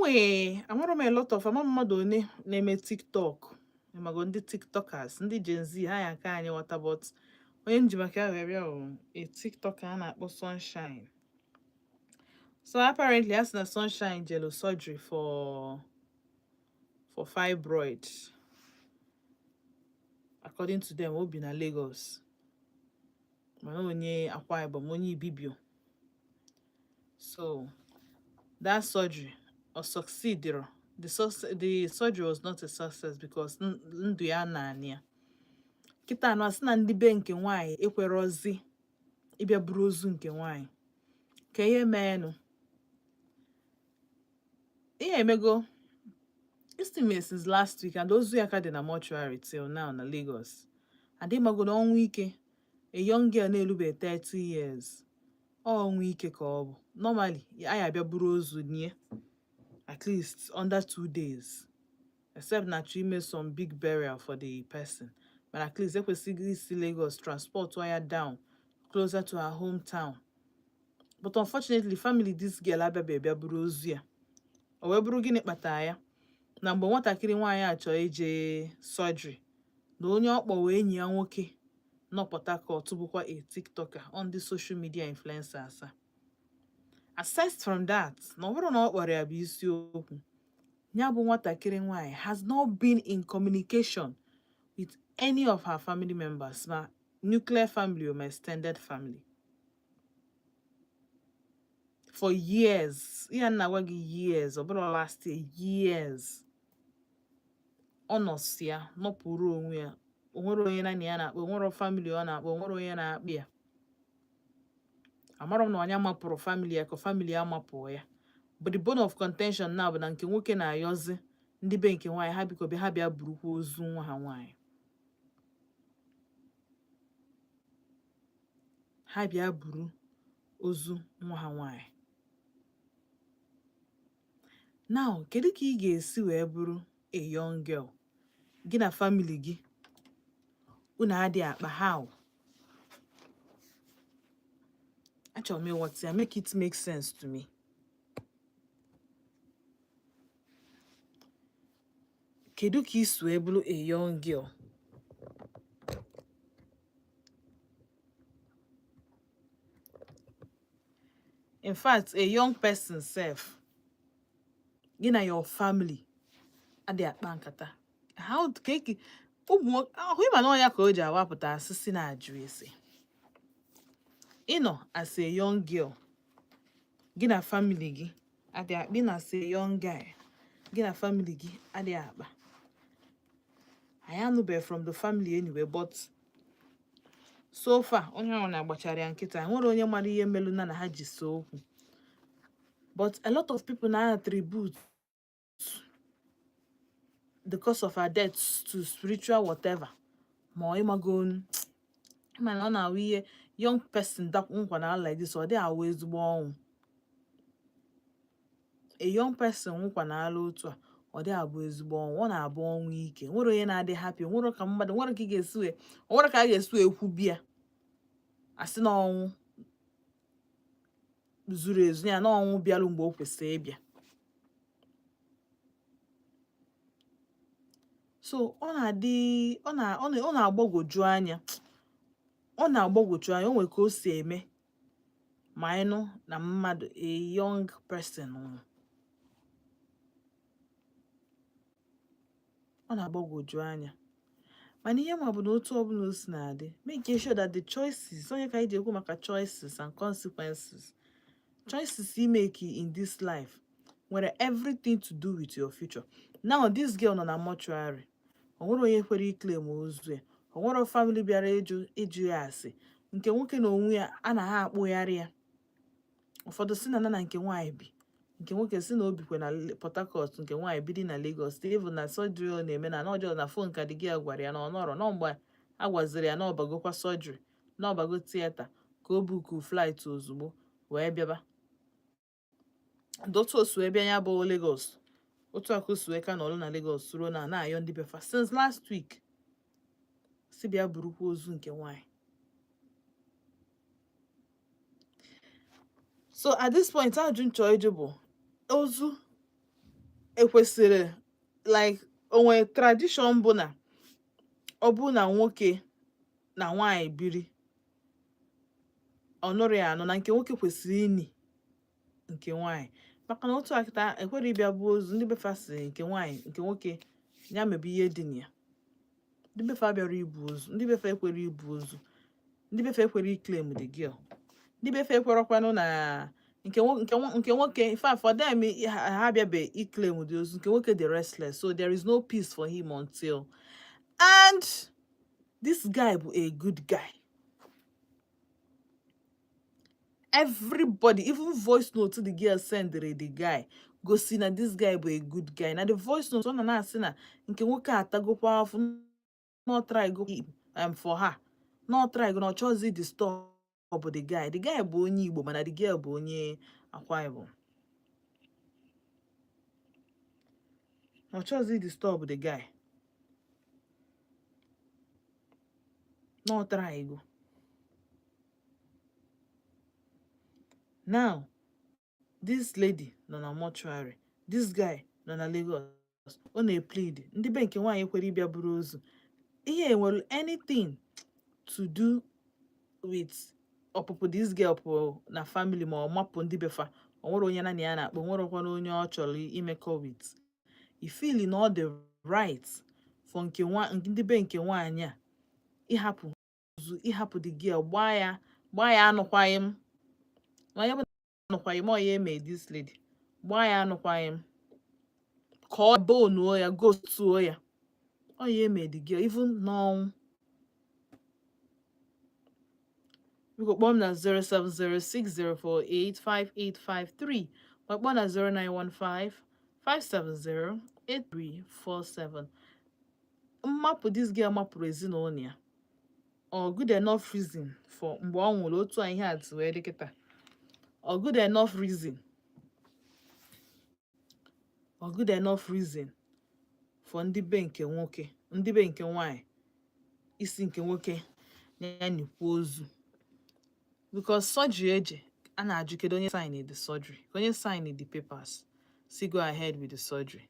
Nwee amarọ m a lot of ama mmadụ one na-eme TikTok, mago ndị TikTokers, ndị Gen Z ha ya nke anyị ghọta. But onye nji maka ya wee bịa bụ a TikToker a na-akpọ Sunshine. So apparently a sị na Sunshine jelu surgery for fibroid. According to them, o bi na Lagos, mana onye Akwa Ibom, onye Ibibio. So that surgery or succeed, the surgery was not a success because ndụ ya naanị ya kịta anụ. Asị na ndị be nke nwaanyị ekwerozi ịbịa buru ozu nke nwaanyị. Ka ihe meenụ, ihe emego estimate since last week, and ozu ya ka dị na mortuary till now na Lagos. And ịmago na ọnwụ ike, a young girl na-erube 30 years, ọnwụ ike ka ọ bụ. Normally anyị abịa buru ozu nie at least under 2 days, except na chọ ime some big burial for the person, but at least ekwesịghị isi Lagos transport ya down closer to her hometown. But unfortunately, family this girl abịabeghị bịa buru ozu ya. O wee bụrụ gịnị kpatara ya na mgbe nwatakịrị nwaanyị a chọọ ije surgery, na onye ọ kpọ wee enyi ya nwoke nọ Port Harcourt, bụkwa a TikToker on the social media influencers a. Aside from that, na ọ bụrụ na ọ kpọrọ ya bụ isiokwu, ya bụ nwatakịrị nwaanyị has not been in communication with any of her family members, ma nuclear family or my extended family, for years. Ihe a na-agwa gị, years, ọ bụrụ last year, years. Ọ nọsi ya nọpụrụ onwe ya. O nwere onye na ya na-akpọ, o nwere family ọ na-akpọ, o nwere onye na-akpị ya. Amarọ m na onye mapụrụ family ya ka family ya mapụ ya, but the bone of contention now bụ na nke nwoke na-ayọzi ndị be nke nwaanyị ha biko bịa, ha bịa burukwa ozu nwa ha nwaanyị, ha bịa buru ozu nwa ha nwaanyị. Now, kedu ka ị ga-esi wee bụrụ a young girl, gị na family gị unu adịghị akpa? How? Achọrọ m ịghọta ya. Make it make sense to me. Kedu ka ị si wee bụrụ a young girl, in fact a young person sef, gị na your family adịghị akpa nkata? How ka eke ụmụ ahụ ịma na ọnya ka o ji awapụta asịsị na-ajụ ese? Ịnọ as a young girl, gị na family gị adịghị akpa. Ị na as a young guy, gị na family gị adịghị akpa. Anyị anụbeghị from the family anyway, but so far onye ahụ na-agbachara ya nkịta. Nwere onye mara ihe melu na ha ji so okwu, but a lot of people na attribute the cause of her death to spiritual whatever. Ma ọ ịmago mana ọ na-awụ ihe young person nkwa na like this, ọ dị awụ ezigbo ọnwụ. A young person nwụkwa na ala otu a, ọ dị abụ ezigbo ọnwụ, ọ na-abụ ọnwụ ike. Nwere onye na-adị happy, nwere ka mmadụ nwere ka ị ga-esi wee, o nwere ka a ga-esi wee kwubi ya asị na ọnwụ zuru ezu ya, na ọnwụ bịalụ mgbe o kwesịrị ịbịa. So ọ na-adị ọ na-agbagwoju anya, ọ na-agbagwoju anya. O nwere ka o si eme ma anyị nụ na mmadụ, a young person nwụ, ọ na-agbagwoju anya. Mana ihe ma bụ na otu ọbụla o si na-adị, make sure that the choices, onye ka anyị ji ekwu maka choices and consequences, choices you make in this life nwere everything to do with your future. Now this girl nọ na mortuary, o nwere onye kwere iclaim ozu ya, o nwere family bịara ịjụ ya asị. Nke nwoke na onwe ya a na ha akpụgharị ya. Ụfọdụ si na na nke nwaanyị bi, nke nwoke si na o bikwa na Port Harcourt, nke nwaanyị biri na Lagos. Even na surgery ọ na-eme na ọjọọ na phone ka dị gị ya gwara ya na ọ nọrọ nọ. Mgbe a gwaziri ya na ọbagokwa surgery, na ọbago theatre, ka o buku flight ozugbo wee bịaba. And otu o si wee bịa ya bụ Lagos, otu a ka o si wee ka nọrọ na Lagos ruo na na-ayọ ndị befa since last week si bịa burukwa ozu nke nwaanyị. So at this point, ajụ nchọ ịjụ bụ ozu Ekwesịrị, like, onwe tradition bụ na ọ bụ na nwoke na nwaanyị biri, ọ nụrụ ya anụ, na nke nwoke kwesịrị ini nke nwaanyị, maka na otu akịta ekwere ịbịa bụ ozu ndị befa si nke nwaanyị, nke nwoke ya mebe ihe dị na ya. Ndị befa bịara ibu ozu, ndị befa ekwere ibu ozu, ndị befa ekwere iclaim the girl, ndị befa ekwerekwanụ na nke nwoke. In fact, for them, ha abịabe iclaim the ozu. Nke nwoke dị restless, so there is no peace for him until, and this guy bụ a good guy. Everybody, even voice note the girl sendere the guy, gosi na this guy bụ a good guy. Na the voice note, ọ na na-asị na nke nwoke atagokwa afụ, na ọ try go for her, na ọ try go, na ọ chọzi disturb the guy. The guy bụ onye Igbo, mana the girl bụ onye Akwa Ibom. Na ọ chọzi disturb the guy, na ọ try go. Now this lady nọ na mortuary, this guy nọ na Lagos, ọ na-eplead. Ndị be nke nwaanyị ekwere ịbịa buru ozu. Ihe enwere anything to do with ọpụpụ this girl pụrụ na family, ma ọ mapụ ndị befa? O nwere onye na ya na-akpọ, nwerekwana onye ọ chọrọ imekọ with. I feel na ọ dị right for nke nwa ndị be nke nwaanyị a ịhapụ ozu, ịhapụ the girl, gbaa ya anụkwaghị m, ma ya bụ anụkwaghị m, ọ ya eme this lady, gbaa ya anụkwaghị m, ka ọ bonuo ya, gostuo ya, ọ ya eme the girl even n'ọnwụ. Biko kpọọ m na 07060485853, ma kpọọ na 09155708347. Mmapụ this girl mapụrụ ezinụlọ ya, ọ good enough reason for mgbe ọ nwụrụ, otu a ihe a si wee dị kịta? Ọ good enough reason? Ọ good enough reason for ndị be nke nwoke, ndị be nke nwaanyị, isi nke nwoke ya nyikwa ozu? Because surgery eje a na-ajụ, kedu onye sign the surgery, onye sign the papers si go ahead with the surgery?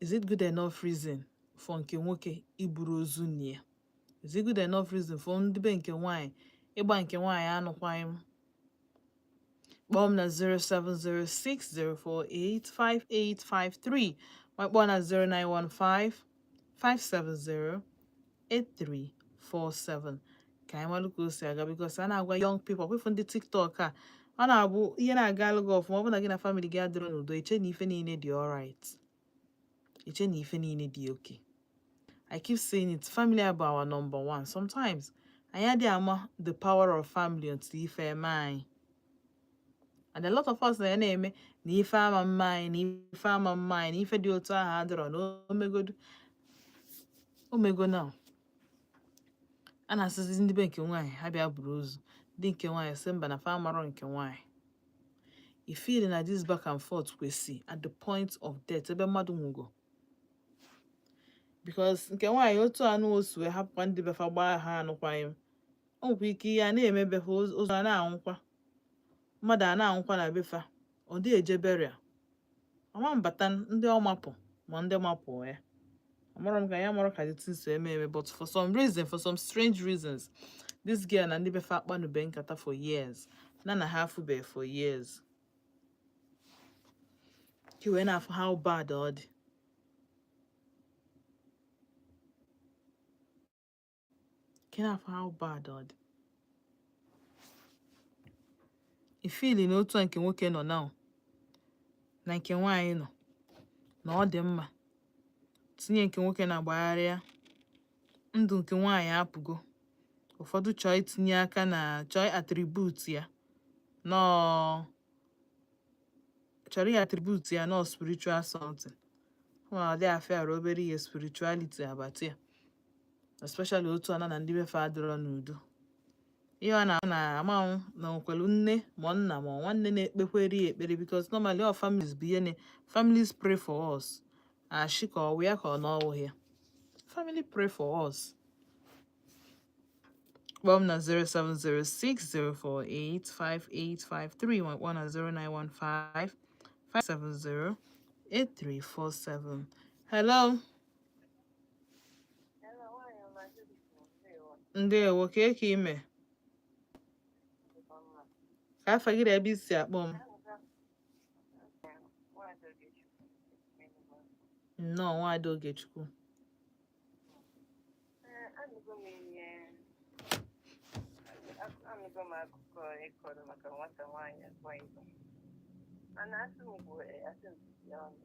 Is it good enough reason for nke nwoke iburu ozu nne ya? Is it good enough reason for ndị be nke nwaanyị ịgba nke nwaanyị anụkwaghị m? Kpọọ m na 07060485853, ma kpọọ na 09155708347, ka anyị malụ ka o si aga, because a na-agwa young people ọkwefu ndị TikTok a, ọ na-abụ ihe na-agalụ gị ọfụma, ọ bụ na gị na family gị adịrọ n'udo, iche na ife niile dị alright, iche na ife niile dị okay. I keep saying it, family bụ our number one. Sometimes anyị adịghị ama the power of family until ife eme anyị. And a lot of us na ya na-eme na ife ama mma anyị, na ife ama mma anyị, na ife dị otu ahụ adịrọ, na omegodu omego. Now a na-asịzi ndị be nke nwaanyị ha bịa buru ozu, ndị nke nwaanyị sị mba, na fa amarọ nke nwaanyị. I feel na this back and forth kwesị at the point of death, ebe mmadụ nwụgo? Because nke nwaanyị, otu anụ o si wee hapụkwa ndị befa gbaa ha anụkwaghị m, o nwekwa ike ihe a na-eme befa, ozu a na-anwụkwa, mmadụ a na-anwụkwa na befa, ọ dị eje burial, ọma mbata ndị ọ mapụ, ma ndị mapụ ya. Amarọ m ka ya mara ka the things eme eme, but for some reason, for some strange reasons, this girl na ndị befa akpanube nkata for years, na ha afụbe for years, ka wee na-afụ how bad ọ dị, ka na-afụ how bad ọ dị. I feel na otu a nke nwoke nọ now na nke nwaanyị nọ, na ọ dị mma tinye nke nwoke na-agbagharị ya ndụ, nke nwaanyị apụgo. Ụfọdụ chọọ itinye aka na chọọ attribute ya nọọ, chọrọ ya attribute ya nọọ spiritual something. Ọ ma ọ dị afịa arụ obere ihe spirituality abata ya, especially otu a na ndị befe adịrọ n'udo. Ihe ọ na amanwụ na nwekwara nne ma nna ma nwanne na-ekpekwere ya ekpere, because normally all families bụ ihe na families pray for us. Ashị ka ọ wụ ya ka ọ na ọwụghị ya, family pray for us. Kpọọ m na 07060485853 ma na 0915 570 8347. Hello. Hello, nwaanyị ọma, good evening. Ndewo. Ndewo, ka eke ime? Dịkwa mma. Ka afa gị na ebe isi akpọ m? Nwaanyị Ogechukwu, Enugu. Nnọọ, nwaada Ogechukwu. Ee, anụgo m akụkọ ịkọrọ maka nwata nwaanyị Akwa Ibom. Mana asị m gwuo, asị m titi ọnụ.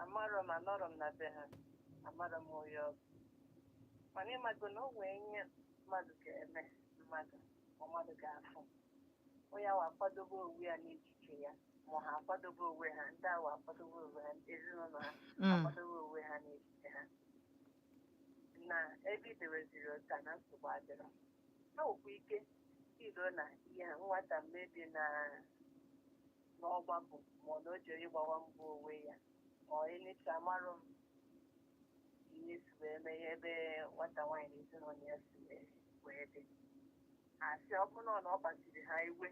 Amarọ m, anọrọ m na be ha, amarọ m onye ọ bụ. Mana ịmago na o nwee ihe mmadụ ga-eme mmadụ, ma mmadụ ga-afụ. Onye ahụ akwadobe onwe ya n'echiche ya, ma ha akwadobe onwe ha, ndị ahụ akwadobe onwe ha, ezinụlọ ha akwadobe onwe ha n'echiche ha. Na ebe ideweziri ụta na nsogbu adịrọ. Ha nwekwa ike iro na ihe ha nwata mmebi na n'ọgbapụ, ma ọ na o jere ịgbawa mbọ onwe ya, ma ọ enecha amarụ m ihe si wee mee ihe ebe nwata nwaanyị na ezinụlọ ya si wee dị. Asị ọ bụrụ na ọ kpasiri ha iwe,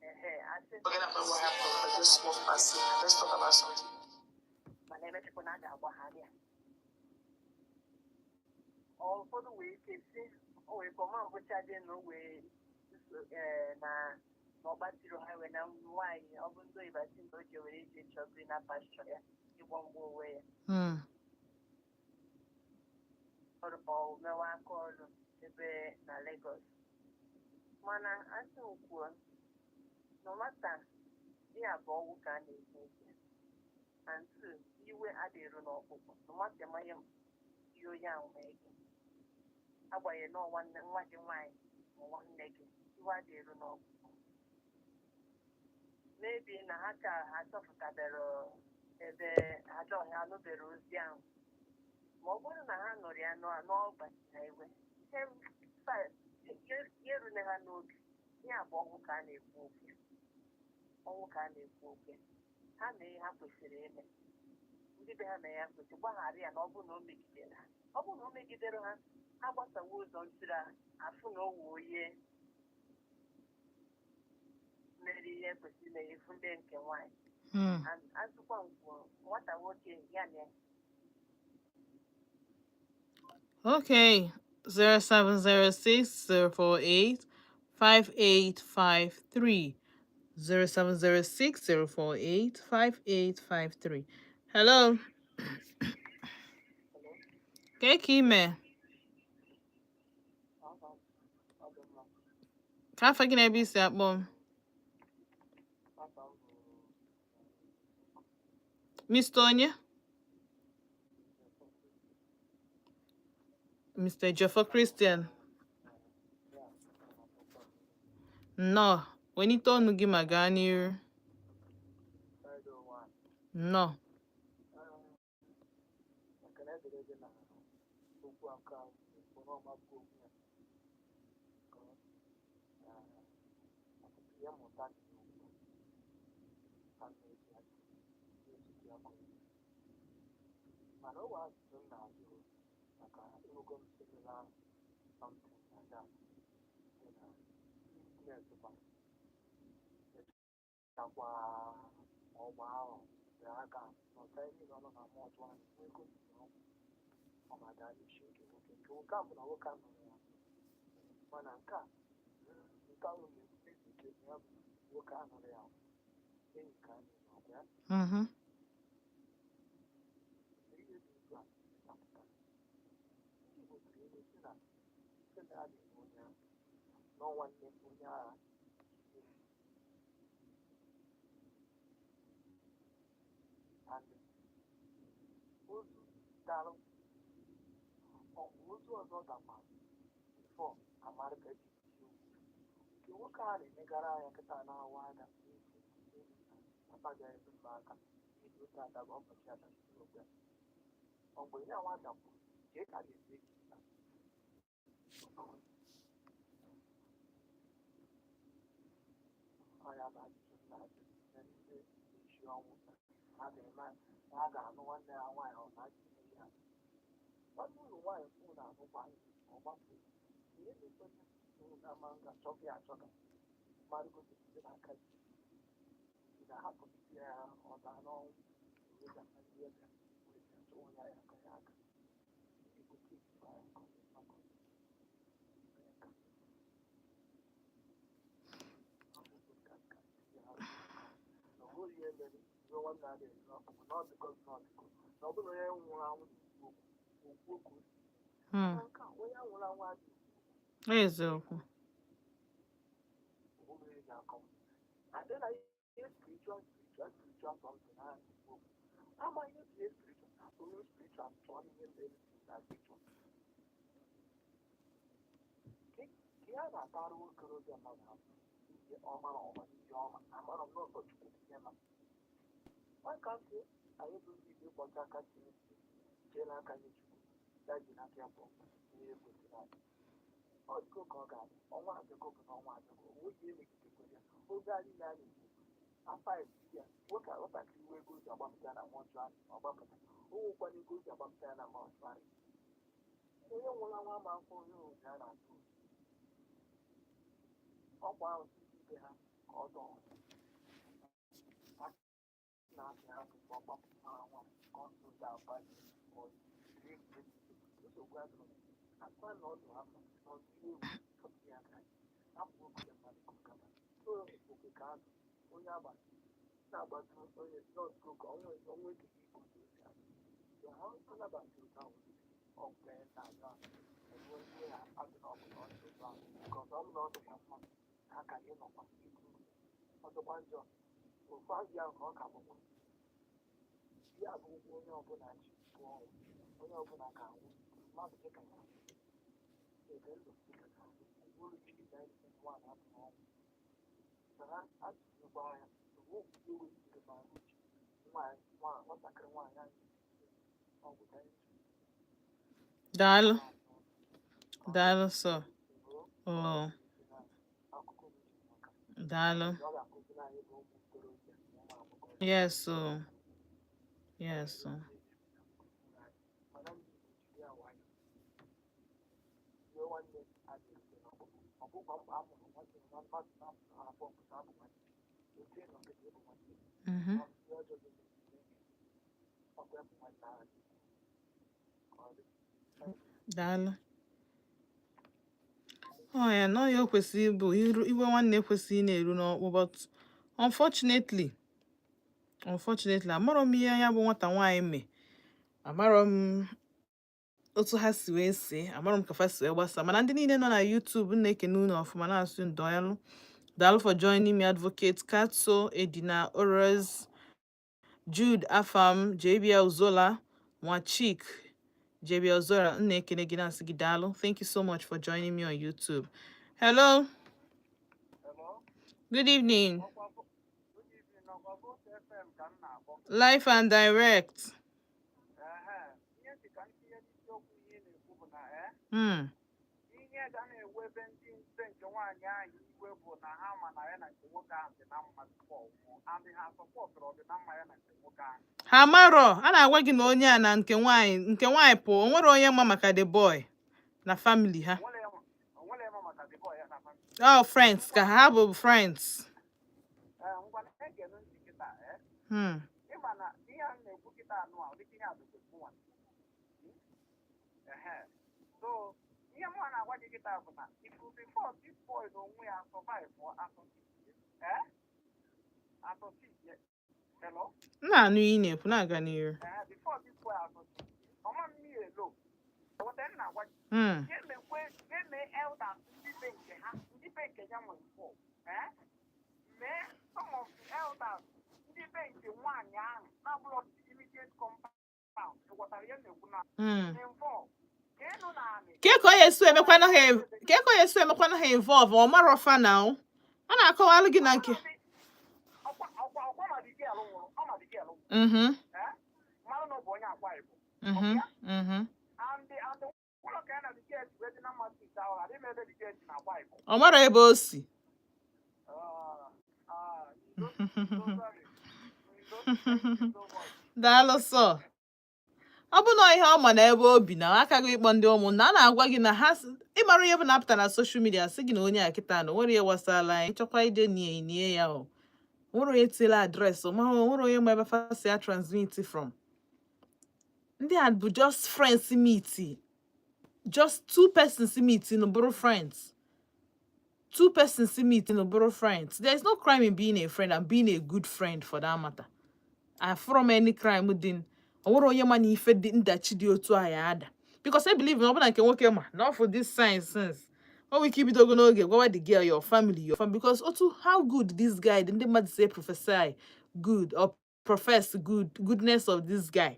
ehe, asị Forget about what happened, but just move past it. Let's talk about something. Mana emechakwa na a ga-agbaghara ya. Ọ ụfọdụ nwere ike si o nwere ka ọma mbụcha dị na o wee na na ọ kpatiri ha iwe na nwaanyị, ọ bụ ndị oyibo asị na o jewere ije chọọ greener pasture ya, ịgba mgba onwe ya, ọrụ ma ọ mewe aka ọrụ ebe na Lagos. Mana asị m kwuo, no matter ihe abụọ, ọgwụ ka a na-ekwu okwu, and two, iwe adịrụ n'ọkpụkpụ. No matter ma ihe ihe onye ahụ mee gị, agbanyeghị na ọ nwanne nwa gị nwaanyị ma nwanne gị, iwe adịrụ n'ọkpụkpụ. Maybe na ha ka ha chọpụtabere ebe ha chọghị, ha nụbere ozi ahụ, ma ọ bụrụ na ha nụrụ ya n'ọgbachi ha iwe, ihe erune ha n'obi. Ihe a bụ ọnwụ ka a na-ekwu okwu, ọnwụ ka a na-ekwu okwu. Ha mee ihe ha kwesịrị ime, ndị be ha mee ya kwesịrị gbaghara ya. Na ọ bụrụ na o megidere ha, ọ bụrụ na o megidere ha, ha gbasawo ụzọ ntiri afụ na o wuo onye mere ihe kwesịrị ime efu ndị nke nwaanyị. And azụkwa nkwụ nwata nwoke ya na Okay. 0706 048 5853. 0706 048 5853. Hello. Ka ka ime? Ọ dị mma. Ka afa gị na ebe isi akpọ m? Afọ m bụ Mr. Onye? Mr. Jofo Christian. Nnọọ, welite ọnụ gị ma gaa n'iru. Nnọọ. Ekele dịrị gị na okwu a nke a bụ na ọgbakọ okwu ya ka ọtụtụ ihe mmụta dị n'okwu a na-eji na-eji akọ. Mana o nwere ajụjụ m na-ajụ, maka ịnụgo m similar something like that dị na witness kwa mechakwa ọgba ahụ tere aka n'ọta ihe niile ọ nọ na mortuary ahụ ego ọgwụ ọ ma daa n'isi nke nwoke. Nke nwoke a bụ na nwoke a nụrụ ya, mana nke a nke ahụ na-emebi ike ya bụ nwoke a nụrụ ya, enyi ka a na-eme ọgwụ ya. Ihe dị otu a dapụtara, ndị Igbo tụrụ ilu si na ife na a na-eme onye ahụ na ọ nwanne onye agha. And ozu darụ ọgwụ, ozu ọzọ dakwa before amara ka eji esi okwu. Nke nwoke a na-emegara anya kịta na-awa ada n'isi enyi na papa ga-ebe mba aka iji otu adaba ụbọchị adabere ogbe ọ mgbe ya nwa dakwuru ka ka ga-esi ejita ọ ya bụ ajụjụ m na-ajụ na ndị na-esi ọnwụ na ha ga-eme na ha ga-anụ nwanne ha nwaanyị, ọ na ime ya nwanne ụlọ nwaanyị unu anụkwa. Ọ gbapụ ihe na-ekwenye ama ga-achọga ya achọga mmadụ gosipụta n'aka gị ị na-ahapụ ya, ọ daa n'ọnwụ wee ga ndị ebe wee achọ onye ya aka ya aka ebute ife anyị ka ọ dị mma ka ọ dị ka na ọ bụghị ihe mere ihe nwanne a na-eri ọkpụkpụ na ọ dịkọ na ọ dịkọ na ọ bụrụ onye nwụrụ anwụ na-ekwu okwu okwu okwu. Na nke a, onye nwụrụ anwụ adịghị Eziokwu. Ọ bụghị ihe ga-akọ adị na ihe spiritual spiritual spiritual something a na-ekwu okwu ama ihe tinye spiritual onye spiritual chọọ ihe mere na spiritual ka ya na-atara okorobịa mmadụ ahụ ihe ọma na ọma ihe ọma amara m n'ụzọ Chukwu tinye ma nwaka ntị anyị bụ ndị Igbo kpọcha aka Chineke jee n'aka nye Chukwu ya ji n'aka ya bụ ihe kwesịrị anyị. Ọ dịgo ka ọ ga-adị, ọnwa adịgo bụ na ọnwa adịgo onweghị emegidekwere ya. Oge anyị na na-ekwu afa ya nwoke nwatakịrị nwe ego o ji agbapụta na mortuary, ọgbapụta o nwekwana ego o ji agbapụta ya na mortuary. Onye nwụrụ anwụ ama afọ onye ozi a na-atụ ọkwa ahụ site ibe ha ka ọ dọọ na-asị hapụ mgbe ọ gbapụtara nwa ka ọ tụda abalị nsogbu adịrọ akwa na ọdụ ha mma na ọdụ iwe ewu hapụ ya aka hapụ oge mmadụ ka ọ gaba so okwe ka azụ onye agbata na-agbata onye nọọsụ ka ọnwa ọnwa ekike igbo otu o si adị so ha anabata otu ahụ ọgwụ na azụ ahụ enwe ya adị n'ọgụ na ọdụ otu ahụ nke ọzọ ọ bụ na ọ dịkwa mma ha ka ịnọkwa ikuru ọdụkwa njọ ofu azụ ahụ ka ọ ka bụkwa ya bụ ụgwọ onye ọbụla ji bụ ọnwụ onye ọbụla ga-anwụ mmadụ dịka ya ebe ndụ dịka ya bụrụ chi na nwaanyị abụ ọnwụ mana atụzikwa ya ewezụga ma uche nwaanyị nwatakịrị nwaanyị anyị ọgwụ ka anyị. Daalụ. Daalụ sọ. Oh, akụkọ uche maka daalụ. ọ ga-akụziri anyị bụ ụmụ ntorobịa na ụmụ agbọghọbịa. Yes, o. Yes, o. Mana ndị Igbo jiri ya nwayọ ihe nwanne adịghị n'ọkpụkpụ ọ bụkwa mkpa a mụrụ nwanne na mmadụ na-apụta abụọ pụta abụ nwanne otu ị nọgide ịbụ nwanne ihe ọjọọ gị mere ọkwa ya bụ nwanne ahụ ka ọ dị. Daalụ. Ọ ya na ọ ya o kwesịrị ịbụ iwe nwanne kwesịrị ị na-eru n'ọkpụ, but unfortunately, amarọ m ihe ya bụ nwata nwaanyị mee, amarọ m otu ha si wee see, amarọ m ka fa si wee gbasa. Mana ndị niile nọ na YouTube m na-ekene unu ọfụma, na-asụ ndọyalụ, daalụ for joining me. Advocate Katso, Edina Ores, Jude Afam, JBL Zola, Mwachik, JBL Zola, m na-ekene gị, na-asị gị daalụ. Thank you so much for joining me on YouTube. Hello. Hello? Good evening. Good evening, ọkwa Volt FM ka m na-akpọ. Live and direct. Ehe, ihe dị ka ntinye n'isiokwu ihe ị na-ekwu bụ na ihe ga na-ewebe ndị mbe nke nwaanyị ahụ iwe bụ na ha ma na ya na nke nwoke ahụ dị na mma tupu ọ nwụọ, and ha supportụrụ ọdịna mma ya na nke nwoke ahụ. Ha marọ a na-agwa gị na onye a na nke nwaanyị pụọ, o nwere onye ma maka the boy na family ha. Onwere ya ma maka the boy ya na family. Oh, friends ka ha bụ, friends. Ee, ngwa na-ege ntị kịta ee. Ịma na ihe a na-ekwu kịta anụ a dịka ihe a bụ mụnwa. Ehe, so ihe mụnwa na-agwa gị kịta bụ na if before this boy na onwe ya survive asọsie. Hello? M na-anụ ihe ị na-ekwu, na-aga n'iru. Ehe, before this boy asọsie ọma mmiri elo weta m na-agwa gị ga-emekwe ga-eme elders ndị be nke ha, ndị be nke ya nwere before mee some of the elders ndị be nke nwaanyị ahụ na-abụrọ the immediate compound. Ịghọtara ihe m na-ekwu na involve ka ịnụ na anị. Ke ka ọ ya esi emekwana ha involve? Ọ marọ fa na o a na-akọwalụ gị na nke Ọkwa ma the girl nwụrụ, ọ ma the girl nwụrụ mara na ọ bụ onye Akwa Ibom. And ụlọ ka ya na the girl ji wee dị na mmasị ite ahụ ghara ime ebe the girl ji na Akwa Ibom. Ọ marọ ebe o si. Ah, ah, ndo, ndo, sorry. Ndo, thank you so much. Daalụ sọ. Ọ bụ na ihe ọ ma na ebe o bi na aka gị ịkpọ ndị ụmụnna a na-agwa gị na ha ịmara ihe bụ na-apụta na social media, sị gị na onye a kịta na o nwere ihe gbasara anyị, chọkwa ije nie nie ya, o nwere onye tiela address, o mara nwere onye ma ebe fa si ya transmit from. Ndị a bụ just friends meet, just two persons meet no bụrụ friends, two persons meet no bụrụ friends. There is no crime in being a friend and being a good friend, for that matter. Afụrọ m any crime dị. O nwere onye ma na ife dị ndachi dị otu a ya ada, because I believe na ọ bụ na nke nwoke ma na ọ for this signs since, o nwere ike ibidogo n'oge gwawa the girl, your family, because otu how good this guy dị, ndị mmadụ say prophesy good or profess good goodness of this guy.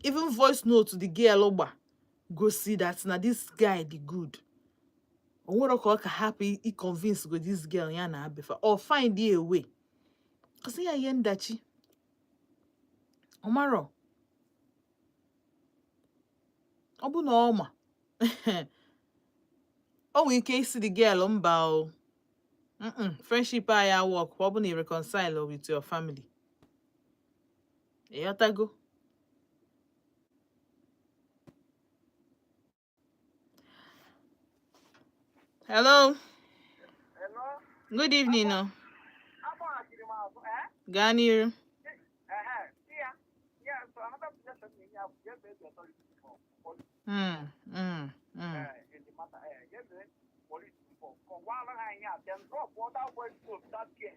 Even voice note the girl gba gosi that na this guy dị good. O nwere ka ọ ka hapụ i convince go this girl ya na abefa or find a way, cause ya ihe ndachi ọ marọ. Ọ bụ na ọ ma, o nwere ike isi the girl mba o, friendship anyị work, ọ bụ na ị reconcile with your family. Ịghọtago? Hello. Hello. Good evening o. Agbaghachiri m azụ, eh? Gaa n'iru. Ehe, ya. Yeah, so another suggestion na ya bụ get the authority for police in the matter. Get the police involved. Kọwara ha ihe a, then drop other voice note that girl.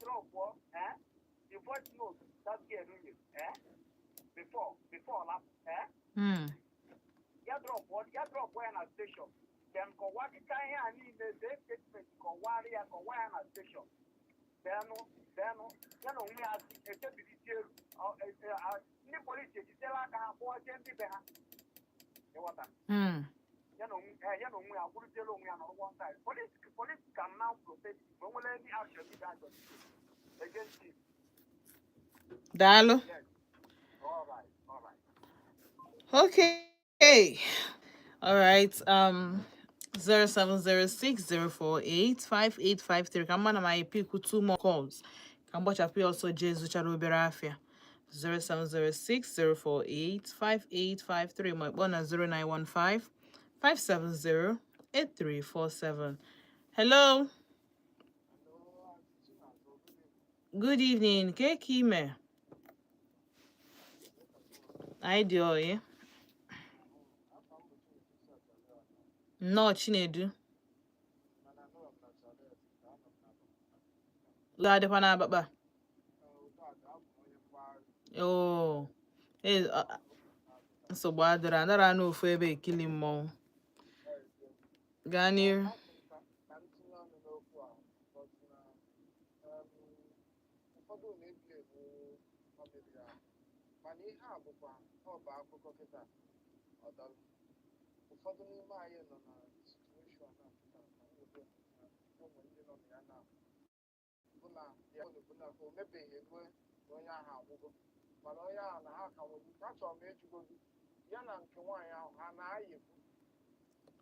Drop, eh? The voice note that girl nyere, eh? Before lap, eh? Ya drop ya na station. Then kọwaa ihe a niile, dee statement, kọwara ya, kọwaa ya na station. Then ya na onwe ya si echebirisi elu. Ndị polisi ejidela aka ha kpọọchie ndị be ha. Ịghọta? Ya na onwe ya kwuruziela onwe ya nọrọ one side. Police can now protect if o nwere any action you guys are taking against him. Daalụ. Yes. All right. Okay. All right. 07060485853. Ka mma na ma pick two more calls. Ka m gbachapụ ya ọsọ jee zụchara obere afịa. 07060485853, ma ịkpọ na 0915 570 8347. Hello. Good evening. Ke ka ime? Anyị dị oyi. Nnọọ, Chinedu. Udo adịkwa n'Abakpa? Oo. Ee, nsogbu adịrọ, anara n'ofu ebe ekili mmọnwụ. Gaa n'iru. Ka m tinye ọnụ n'okwu a, but na ụfọdụ na-eblame family ahụ, mana ihe a bụkwa ọ bụ akụkọ kịta ọdalụ. Ụfọdụ n'ime anyị nọ na situation a kịta, ka m were na ụmụ ndị nọ na ya na bụ na ya bụ na o mebeghị ruo na onye ahụ agwụgo, mana onye ahụ na ha ka nwere ike. Achọrọ m ịjụgodu ya na nke nwaanyị ahụ ha na-ayịbụ.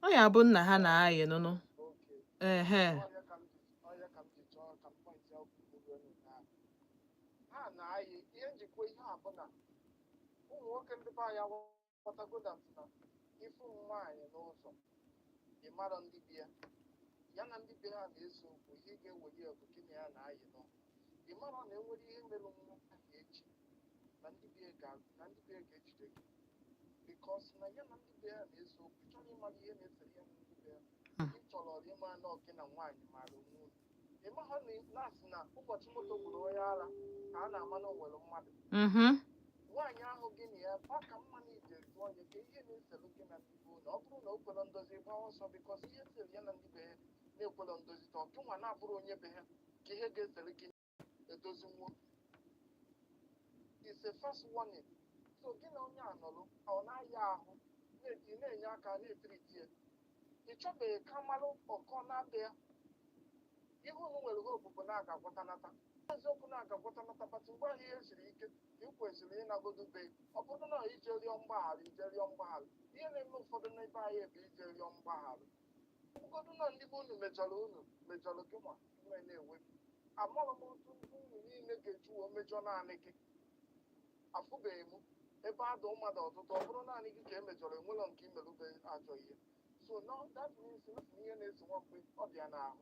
Ọ ya bụ nna ha na-ayị nụnụ. Oke. Ehe. Ọya ka m ji chọọ ka m point ya okwu na ha na-ayị. Ihe njikwa ihe a bụ na ụmụ nwoke ndị be anyị aghọtago that na ịfụ nwaanyị n'ụzọ, ị mara ndị be ya, ya na ndị be ha na-ese okwu, ihe ị ga-eweli ya bụ gị na ya na-ayị nọ. Ị mara na enwere ihe mere nwa echi na ndị be ya na ndị be ya ga-ejide gị, because na ya na ndị be ya na-ese okwu. Ị chọrọ ịmara ihe na-esere ya na ndị be ya, ị chọrọ ịma na ọ gị na nwaanyị mara onwe unu. Ị maha na na-asị na ụbọchị moto gburu onye ara ka a na-ama na o nwere mmadụ. Nwaanyị ahụ gị na ya ọ ka mma na ije jụọ ya ka ihe na-esere gị na ndị be unu. Ọ bụrụ na o kwere ndozi, gbaa ọsọ, because ihe sere ya na ndị be ya na-ekwere ndozi ta ọgịnwa na-abụrụ onye be ha ka ihe ga-esere gị edozinwuo. It's a first warning. So gị na onye a nọrọ, ọ na-aya ahụ, ị na-enye aka na-etiriti ya, ị chọbeghị ka malụ ọkọ na-abịa ya. Ihe unu nwere hope bụ na a ga-agwọtanata, eziokwu na a ga-agwọtanata, but mgbe ahụ ihe siri ike ka ị kwesịrị ịnagodo be. Ọ bụrụ na ije rịọ mgbaghara, ije rịọ mgbaghara. Ihe na-eme ụfọdụ n'ebe anyị bụ ije rịọ mgbaghara. Ụfọdụ na ndị be unu mejọrọ, unu mejọrọ gị nwa nwe na-ewe. Amarọ m otu unu niile ga-eji wee mejọ naanị gị. Afụbeghị m ebe adụ mmadụ ọtụtụ, ọ bụrụ naanị gị ka emejọrọ, enwelọ nke imerube ajọ ihe. So no, that means na ihe na-esi nwa mgbe ọ dị ya n'ahụ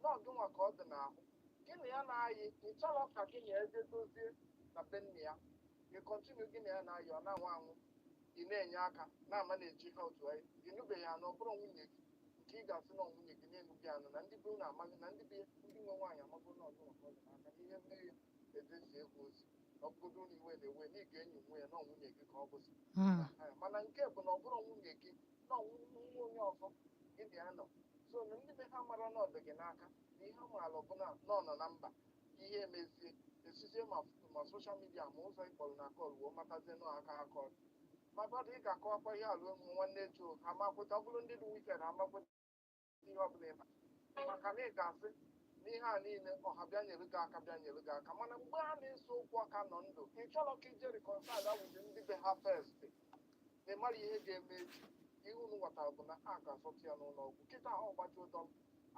na ọ gịnwa ka ọ dị n'ahụ. Gị na ya na-ayị, ị chọrọ ka gị na ya jee dozie na be nne ya. Ị continue, gị na ya na-ayị, ọ na-anwụ anwụ, ị na-enye aka na-ama na-eji ha otu anyị. Ị nụbeghị anụ, ọ bụrụ nwunye gị nke ị ga-asị na ọ nwunye gị na-enugị anụ na ndị be unu amaghị na ndị be ndị nwe nwaanyị amago na ọdụ maka ọ dị n'aka na ihe mmeri edezi egwu ozi. Ọ bụgodo na iwe na-ewe na ị ga-enyi nwe ya na ọ nwunye gị ka ọ bụzi. Mana nke bụ na ọ bụrụ nwunye gị na nwa onye ọzọ gị na ya nọ, so na ndị be ha mara na ọ dị gị n'aka na ihe amaala ọbụla na ọ nọ na mba. Ihe emezie esizie ma social media ma ụzọ ịkpọrọ na call wee matazie nọ aka ha call. Ma brother, ị ga-akọwakwa ihe alụ ụmụ nwanne echi ha makwụta. Ọ bụrụ ndị dị wicked, ha makwụta ihe ọbụla ịma, maka na ị ga-asị n'ihe a niile ọha bịa nyere gị aka, bịa nyere gị aka. Mana mgbe ha na-eso okwu aka nọ ndụ, ị chọrọ ka ije reconcile with ndị be ha first, na ị mara ihe ga-eme echi. Ihe unu ghọtara bụ na a ga-asọtụ ya n'ụlọ ọgwụ kịta ahụ gbaji ụdọ,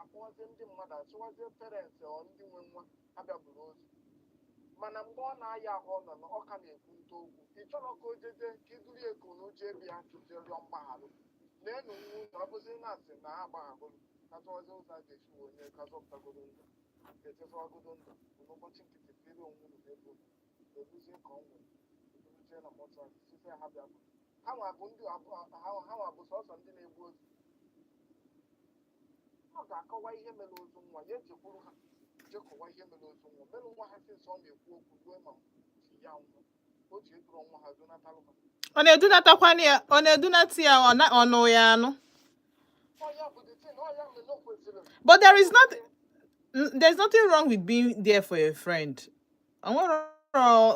akpọwazie ndị mmadụ, achịwazie parents ọ ndị nwe nwa abịa buru ozu. Mana mgbe ọ na-aya ahụ, ọ nọ na ọ ka na-ekwu nta okwu, ị chọrọ ka o jeje ka iduru ya eko na oje bịa jee rịọ mgbagharụ na-enu nwa unu. Ọ bụzi na asị na ha agbaghagoro, ka tụwazie ụzọ a ga-esi wee onye ka zọpụtagoro ndụ, echezọwagodo ndụ bụ n'ụbọchị nkịtị pere onwe unu n'ebe unu ebuzie ka ọ nwụrụ, eburu na mortuary site ha bịa bụ ha nwa bụ ndị ha nwa bụ sọsọ ndị na-egbu ozu. Ọ ga-akọwa ihe mere ozu nwa ya, ejekwuru ha jekọwa ihe mere ozu nwa mere nwa ha since ọ na-ekwu okwu ruo ma chi ya nwụọ, o ji eduru nwa ha donatalụ ha. Ọ na-edunatakwana ya, ọ na-edunata ya, ọ na ọ nụ ya anụ. Ọ ya bụ the thing, ọ ya mere na o kwesịrị. But there is not there's nothing wrong with being there for your friend. O nwero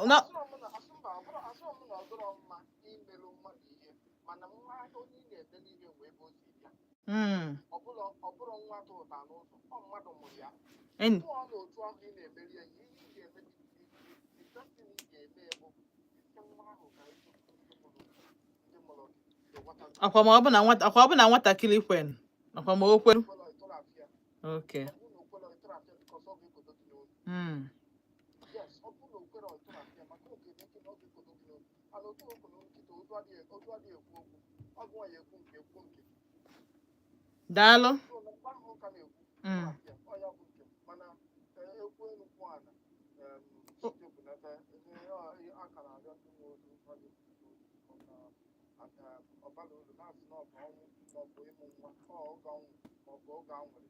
no. Asịrọ m na asị mba, ọ bụrụ asịrọ m na ọ dịrọ mma imerụ mmadụ ihe, mana nwa onye ị na-emere ihe wee ebe o si bịa. Ọ bụrụ nwa tụ ụta n'ụzọ, ọ mmadụ mụrụ ya. Tụọ na otu ahụ ị na-emeri ya ihe, ị ga-eme, the best thing ị ga-eme bụ isi nwa ahụ ka ị ndị mụrụ gị ịghọtago. Akwa ma ọ bụ na nwata, akwa ọ bụ na nwatakịrị kwen, akwa ma o kwelu. Okwelọ ịtọrafịa. Okay. Ọ bụrụ na okwelọ ịtọrafịa, because ọ ga-ekodo gị n'olu. Yes, ọ bụrụ na okwelọ ịtọrafịa, maka oge eke na ọ ga-ekodo gị n'olu. Mana otu okwu na nkịta ozu adịghị ekwu okwu, ọ bụ nwa ya ekwu nke ekwu nke. Daalụ. So na mgbe ahụ ka na-ekwu tọrafịa, ọ ya bụ nke m. Mana ekwu elu kwuo ala, chijebunata ihe a ka na-arịọ ndị nwe ozu ụfọdụ ọbara uru na-asị na ọ bụ ọnwụ maọbụ ịmụ nwa, ọ oge ọnwụ maọbụ oge anwụrị,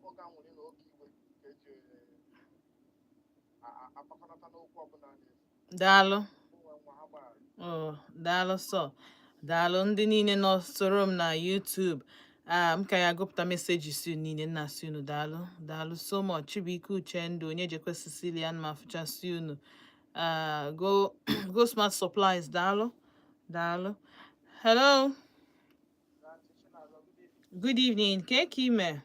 oge anwụrị na oge iwe ka eji akpakọnata n'okwu ọbụla a na-esi. Daalụ. Nwe nwa ha gbaghara. Oh, daalụ sọ. Daalụ ndị niile nọ soro m na YouTube. Ah, m ka ya agụpụta messages unu niile. Nna asị unu daalụ, daalụ so much. Chibuike Uchendu, onye jekwe Cecilia ma fụchasị unu. Ah, go go Smart Supplies, daalụ, daalụ. Hello, good evening. Ka ka ime?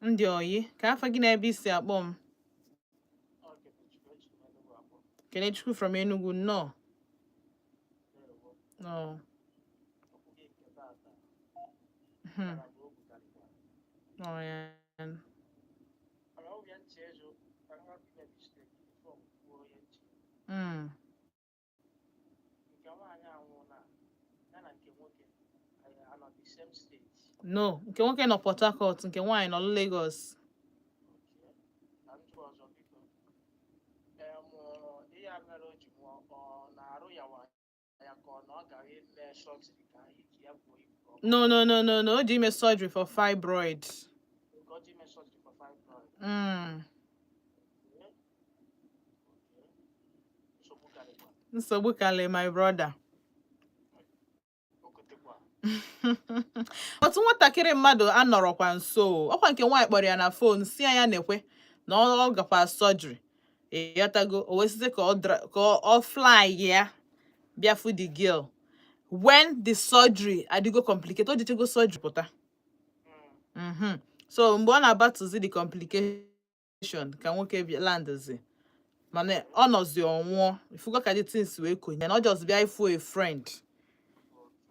Ndị oyi, ka afa gị na ebe isi akpọ m? Kenechukwu from Enugu, nnọọ. Oh. Oh, yeah. Mana oge ntị ezu ka m hapụ ime mistake before m kwuo onye ntị. Nke nwaanyị anwụ na ya na nke nwoke anyị anọ the same state? No, nke nwoke nọ Port Harcourt, nke nwaanyị nọ Lagos. Okay. Na ntụ ọzọ, biko, ihe a mere o ji nwụọ, ọ na-arụ ya wa ya ka ọ na ọ gara ime surgery ka ike ya buo ibu ka ọ bụ No. O ji ime surgery for fibroid. Nke ọ ji ime surgery for fibroid? Mm. Okay. Nsogbu karịkwa. Nsogbu kalị, my brother. O kotekwa. Otu nwatakịrị mmadụ anọrọkwa nso o. Ọkwa nke nwaanyị kpọrọ ya na phone si ya na-ekwe na ọ gakwa surgery. Ịghọtago? O wee site ka ọ ka ọ fly ya bịa fụ the girl when the surgery adịgo complicated. O jechego surgery pụta. So mgbe ọ na-abatụzi the complication ka nwoke bịa landzi, mana ọ nọzi ọnwụọ. Ifugo ka the things wee konye na ọ just bịa ịfụ a friend,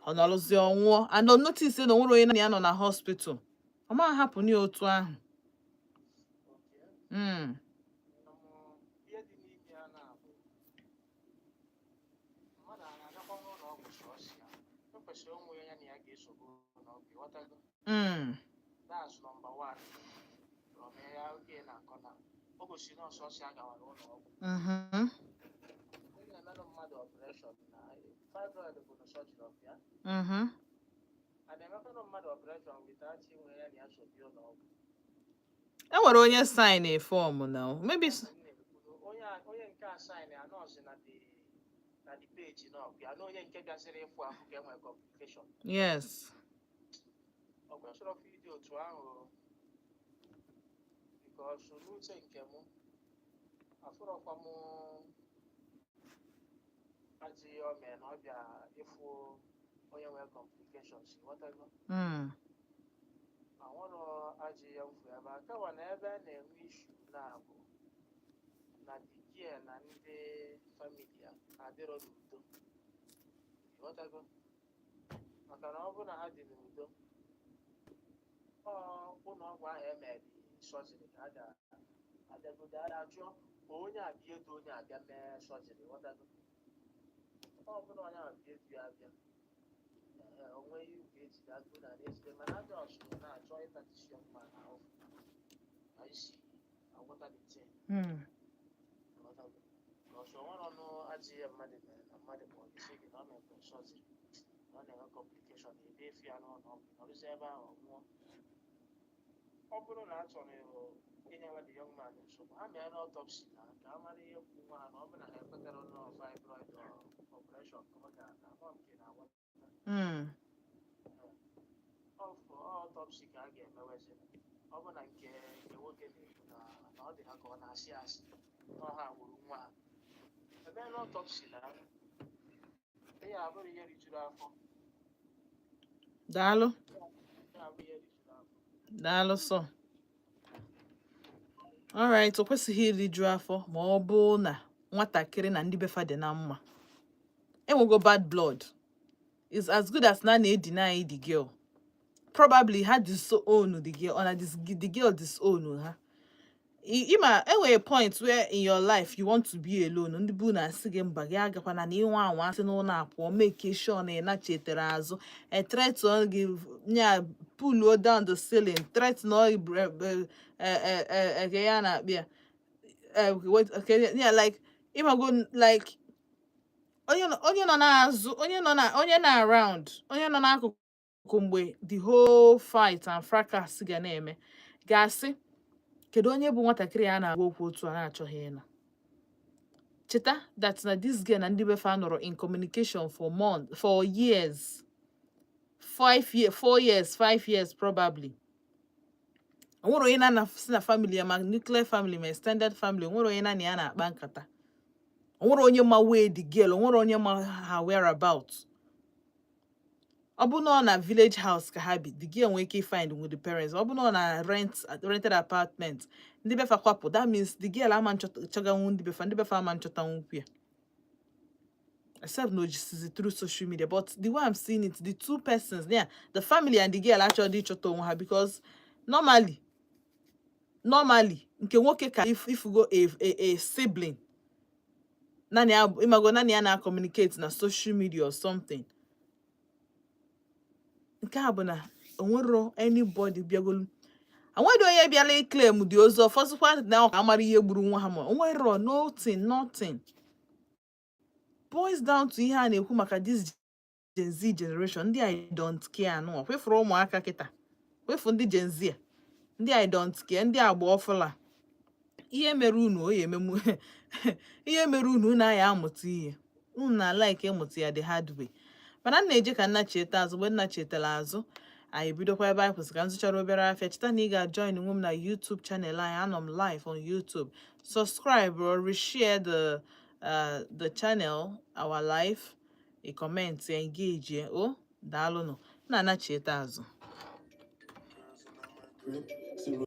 ọ nọrọzi ọnwụọ, and ọ notice na onwere onye na ya nọ na hospital. Ọ ma hapụ ya otu ahụ. Ihe dị n'ime ya na-abụ mmadụ a na-agakwa n'ụlọ ọgwụ sọọsọ ya, e kwesịrị onwe ya na ya ga-esogbu n'ụlọ ọgwụ, ịghọtago? That's number one. From ya oge na-akọ na o gosiri na ọsọsọ ya gawara ụlọ ọgwụ. Onye na-emelụ mmadụ operation na fibroid bụ na surgery of ya. A na-emekwanụ mmadụ operation without inwe ya na ya so bịa ụlọ ọgwụ? E nwere onye sign a form now, maybe Onye nke a sign ya, nọọsụ na the page nọ ya na onye nke bịaziri ịfụ ahụ ka enwere complication. Ọ kwesịrị ọfụ ịdị otu ahụ, because n'uche nke mụ, afụrọkwa m ajọ ihe o mere na ọ bịa ịfụ onye nwere complications, ghọtago? Anwụrụ ajọ ihe mfu ebe a, kama na ebe a na-enwe issue na-abụ na the girl na ndị family ya adịrọ n'udo, ghọtago? Maka na ọ bụrụ na ha dị n'udo, ọ ụlọ ọgwụ ahụ emere surgery ka a ga-abịagodo a jụọ ma onye abịa edu onye abịa mee surgery, ghọtago? Ọ bụrụ onye abịa edu ya abịa, ee, onwe ihe ga-ejide agụ na na-ejide, mana adị ọsụ na-achọ ịtatisi mma na ahụ ka isi agwọta the thing. Ghọtago? Ọsọ nwere ọnụ ajọ ihe mmadụ mere na mmadụ ma ọ gị gị na ọ mere surgery na ọ na-enwe complication, ebe efu ya n'ụlọ ọgwụ, nọrụzie ebe ahụ, ọ nwụọ. Ọ bụrụ na a chọrọ inyewe the young man nsogbu, ha mee autopsy na ka a mara ihe kwu nwa ha, na ọ bụrụ na ha ekwetara nọ fibroid operation ka ọ ga-aga ama nke na-agwata. Autopsy ka a ga-emewezi. Ọ bụ na nke nwoke na-ekwu na ọ dị ha ka ọ na-asị asị na ọha gburu nwa ha, eme autopsy na ihe abụrụ ihe rijuru afọ. Daalụ. Ihe abụ ihe rijuru afọ. Daalụ sọ. Alright, o kwesịghị iriju afọ ma ọ bụ na nwatakịrị na ndị befa dị na mma, enwego bad blood is as good as na na-edeny the girl. Probably ha disown the girl, or na the girl disown ha. Ịma enwere point where in your life you want to be alone, ndị bụ na-asị gị mba, gị agakwana na ịnwa anwa asị n'ụlọ apụọ, make sure na ị nachetere azụ, e threaten gị, nya pull down the ceiling, threaten ya na-akpị ya, okay, yeah, like ịmago, like onye nọ n'azụ, onye nọ na onye na around, onye nọ n'akụkụ mgbe the whole fight and fracas ga na-eme, ga-asị, kedu onye bụ nwatakịrị a na-agwa okwu otu a na-achọghị ịnọ? Cheta that na this girl na ndị befa nọrọ in communication for months, for years, 5 years, 4 years, 5 years probably. Onwere onye na si na family ya, ma nuclear family ma extended family, onwere onye na ya na-akpa nkata, onwere onye ma wee the girl, onwere onye ma her whereabout. Ọ bụ na ọ na village house ka ha bi, the girl nwere ike find with the parents. Ọ bụ na ọ na rented apartment, ndị befa kwapụ, that means the girl ama nchọganwu ndị befa, ndị befa ama nchọtanwukwu ya, except no jisizi through social media. But the way I'm seeing it, the two persons, yeah, the family and the girl actually ịchọta onwe ha, because normally nke nwoke ka ifugo a sibling naanị ya, ịmago, naanị ya na-communicate na social media or something. Nke a bụ na onwero anybody bịagolu, onwere onye bịara iclaim dị ozu ọfọzụkwa na ọ ka amara ihe gburu nwa ha, ma onwero nothing, nothing boils down to ihe a na-ekwu maka this Gen Z generation, ndị I don't care anụ kwefuru ụmụaka kịta, kwefu ndị Gen Z a, ndị I don't care, ndị agba ọfụla. Ihe mere unu o ya ememu, ihe mere unu, unu aya amụta ihe, unu na like ịmụta ya the hard way. Mana m na-eje ka nna cheta azụ. Mgbe nna chetara azụ, anyị ebidokwa ebe anyị kwụsị ka m zụchara obere afịa. Cheta na ị ga-join nwe m na YouTube channel anyị. Anọ m live on YouTube. Subscribe or reshare the channel, our live, ị comment, engage. O daalụnụ, nna anachieta azụ. Zero.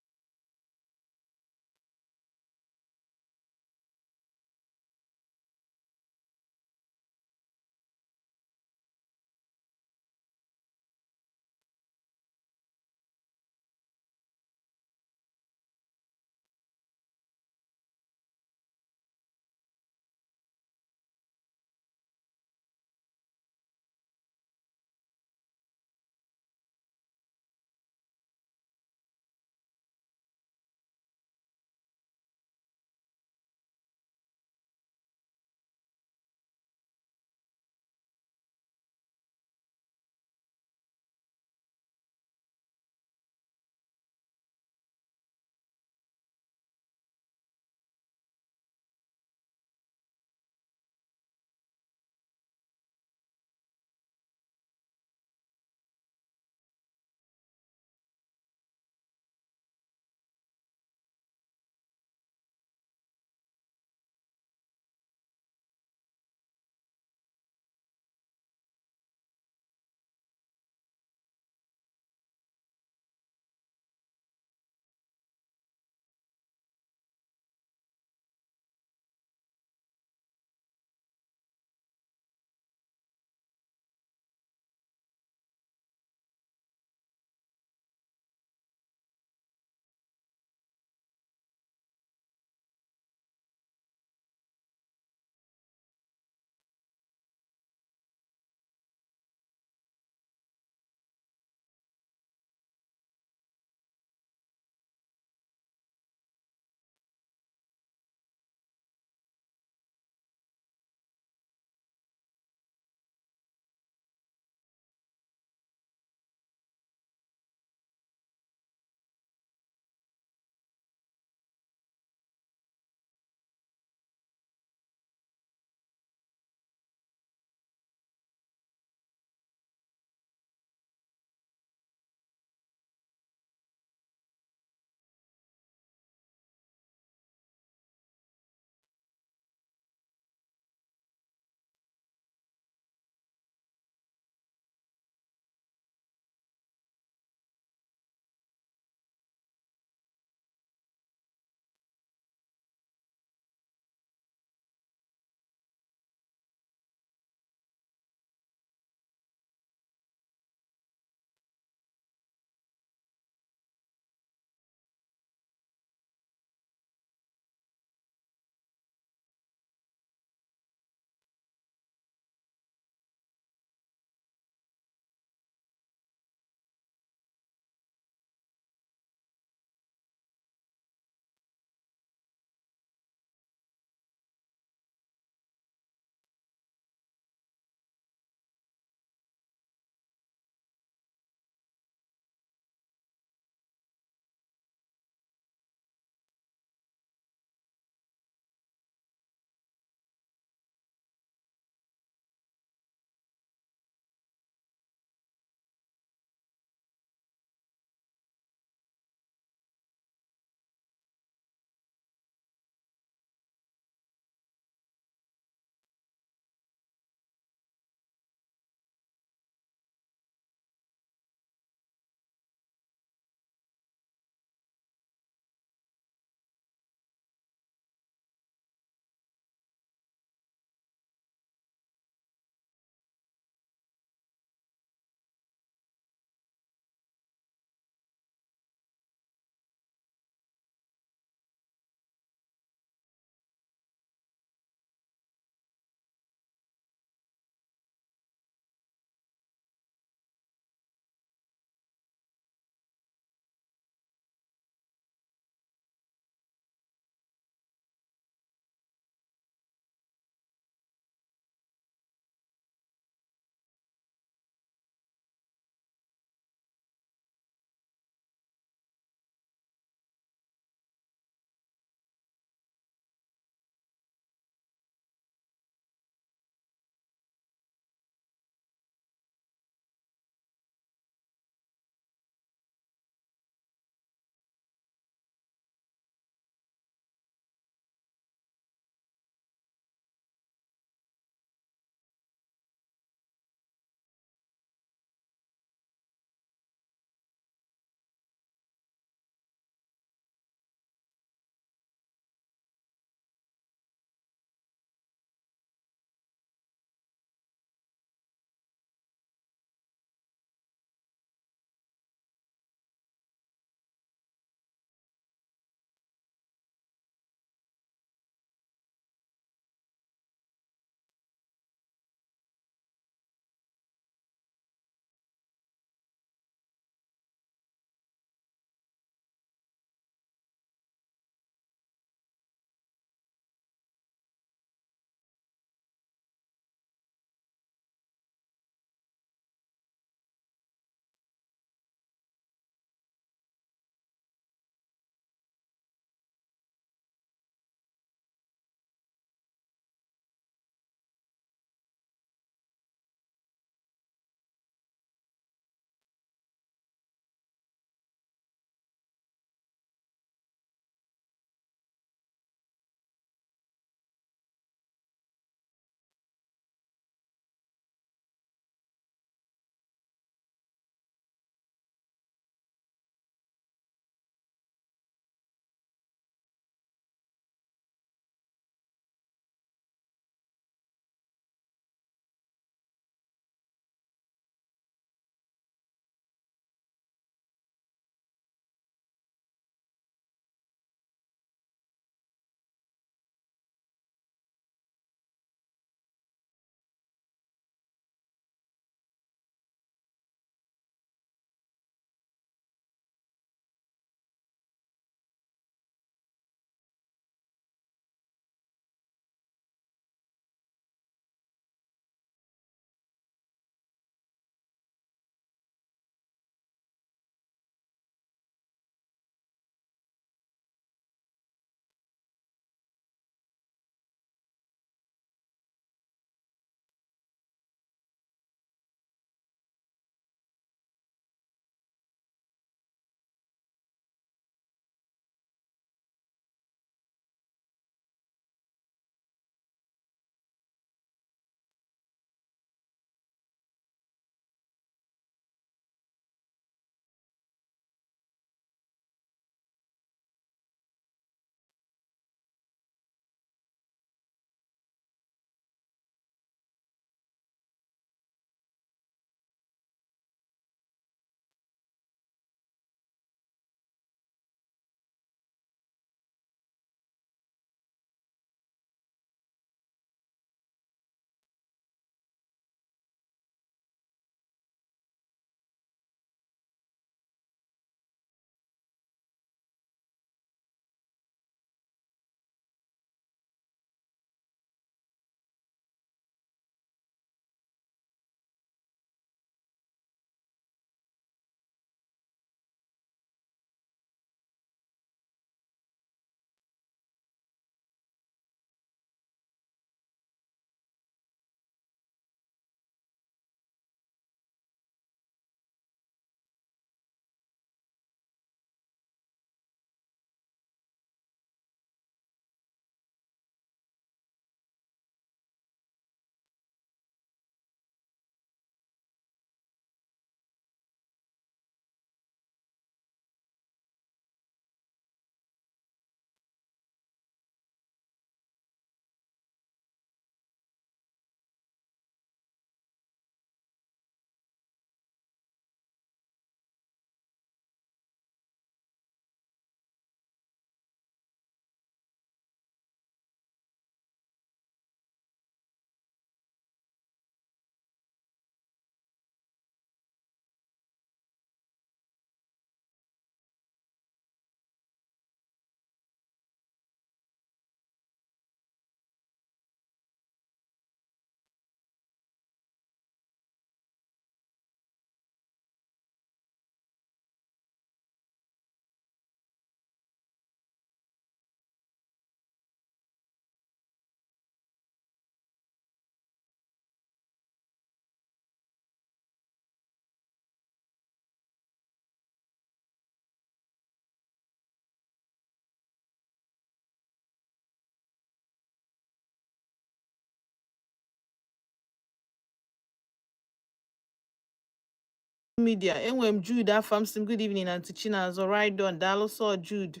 media. Enwere m Jude Afamsim. Good evening, Aunty Chinazọ. Right on. Daalụ sọ, Jude.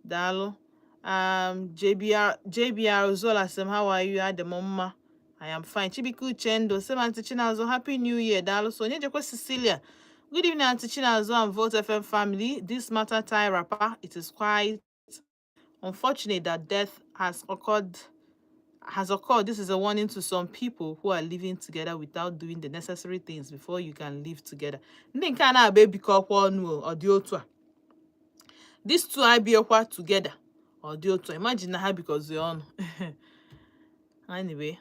Daalụ. JBR, JBR Zola sị m, how are you? Adị m mma. I am fine. Chibuike Uchendo sị m, Aunty Chinazọ, Happy New Year. Daalụ so. Onye jekwa Cecilia. Good evening, Aunty Chinazọ and Volt FM family. This matter tie wrapper. It is quite unfortunate that death has occurred. This is a warning to some people who are living together without doing the necessary things before you can live together. Ndị nke a na-abịa ebikọkwa ọnụ o, ọ dị otu a. These two abiakwa together. Ọ dị otu a. Imagine na ha bikọzi ọnụ. Anyway,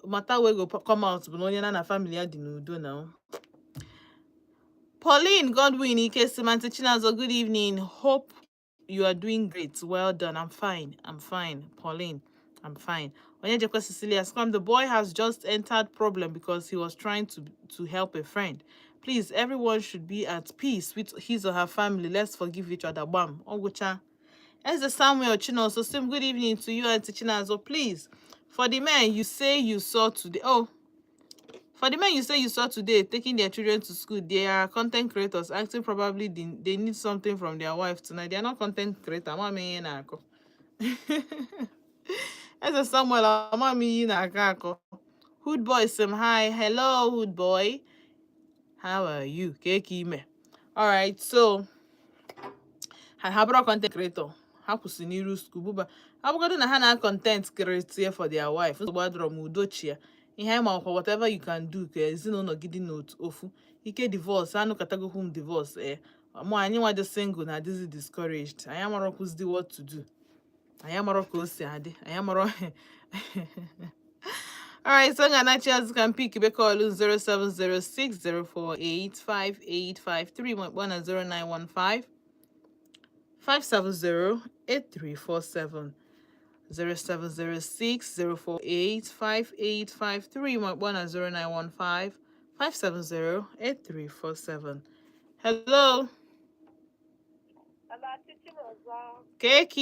matter wey go come out bụ na onye na family ya dị n'udo na. Pauline Godwin Ike Simanti Chinazo, good evening. Hope you are doing great. Well done. I'm fine. I'm fine. Pauline, I'm fine. Onyejekwa Cecilia Scrum, the boy has just entered problem because he was trying to help a friend. Please, everyone should be at peace with his or her family. Let's forgive each other. Bam. Ogucha. Eze Samuel Chinoso, same good evening to you, Auntie Chinazo. Please, for the men you say you saw today. Oh, for the men you say you saw today taking their children to school, they are content creators acting. Probably they need something from their wife tonight. They are not content creator. Ama m ihe na-akọ. Eze Samuel, ama m ihe na-akọ akọ. Hood boy, some hi. Hello, Hood boy. How are you? Keke ime. All right, so ha bụrụ content creator, ha kwụsị n'iru school buba abụgodo na ha na content create for their wife, nsogbu adọrọ m, udochi ya ihe anyị ma ọkwa. Whatever you can do ka ezinụlọ gị dị n'otu ofu ike. Divorce anụkọtagokwu m divorce mụ anyị nwa dị single na adịzi discouraged. Anyị amarọkwụzi what to do, anyị amarọ ka o si adị, anyị amarọ. Alright, so nga azụ ka m pick be call 07060485853 ma kpọọ na 0915 570 8347, 0706 048 5853 ma kpọọ na 0915 570 8347. Hello. Hello, Aunty Chinazọ. Keki.